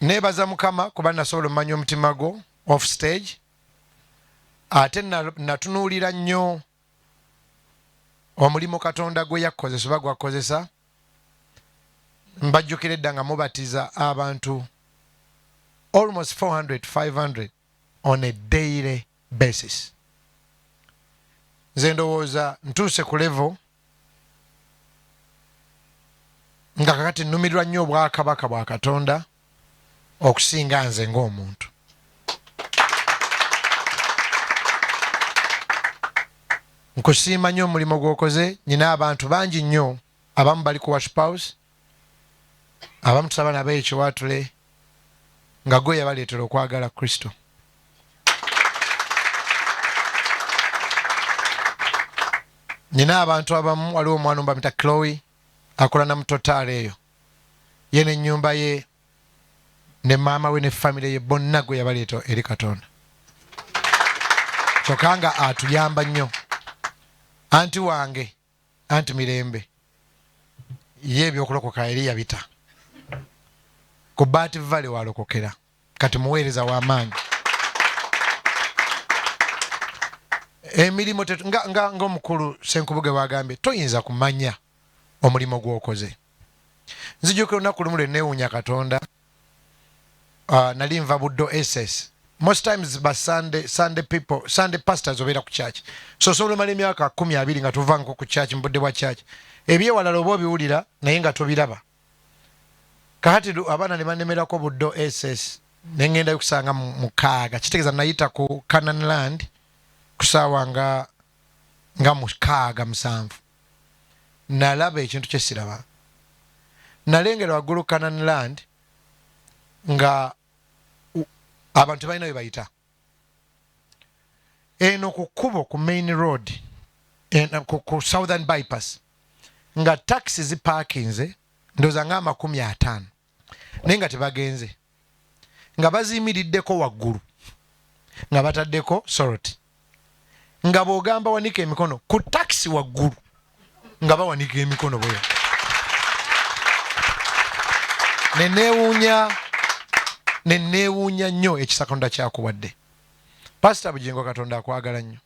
Nebaza Mukama kuba nasobola omanya omutima gwo off stage, ate natunuulira nnyo omulimu Katonda gwe yakkozesa oba gwakozesa. Mbajjukira edda nga mubatiza abantu almost 400 500 on a daily basis. Nze ndowooza ntuuse ku level nga kakati nnumirwa nnyo obwakabaka bwa Katonda okusinga nze ng'omuntu. Nkusiima nnyo omulimu gw'okoze. Nyina abantu bangi nnyo, abamu bali ku worship house, abamu tusaba nabo ekiwatule nga gwe yabaleetera okwagala Kristo. Nina abantu abamu, waliwo omwana omu bamita Chloe, akola na mu Total eyo, ye n'ennyumba ye ne maama we ne famire ye bonna gwe yabaleeta eri Katonda, kyokka nga atuyamba nnyo. Anti wange anti Mirembe ye ebyokulokoka eri yabita ku Bat Valley walokokera, kati muweereza w'amaanyi. Emirimu ng'omukulu Ssenkubuge bwagambye, toyinza kumanya omulimu gw'okoze. Nzijukira olunaku lumu lwe neewuunya Katonda. Nali nva Buddo SS. Most times ba Sunday people, Sunday pastors obeera ku church, so osobola omala emyaka 20 nga tuvangako ku church mu budde bwa church. Ebyewalala oba obiwulira naye nga tobiraba. Kakati abaana ne banemerako Buddo SS, ne ŋŋendayo kusanga 6, kitegeeza nayita ku Canaan Land kusaawa nga 6 7. Nalaba ekintu kye siraba. Nalengera waggulu Canaan Land nga abantu balina we bayita eno ku kkubo ku main road eno, ku Southern Bypass, nga taxi zipaakinze ndowooza nga 50, naye nga tebagenze, nga baziyimiriddeko waggulu nga bataddeko soroti, nga bw'ogamba wanika emikono ku takisi waggulu nga bawanika emikono bwe. Neneewuunya nnyo ekisa Katonda kyakuwadde. Pasita Bugingo, Katonda akwagala nnyo.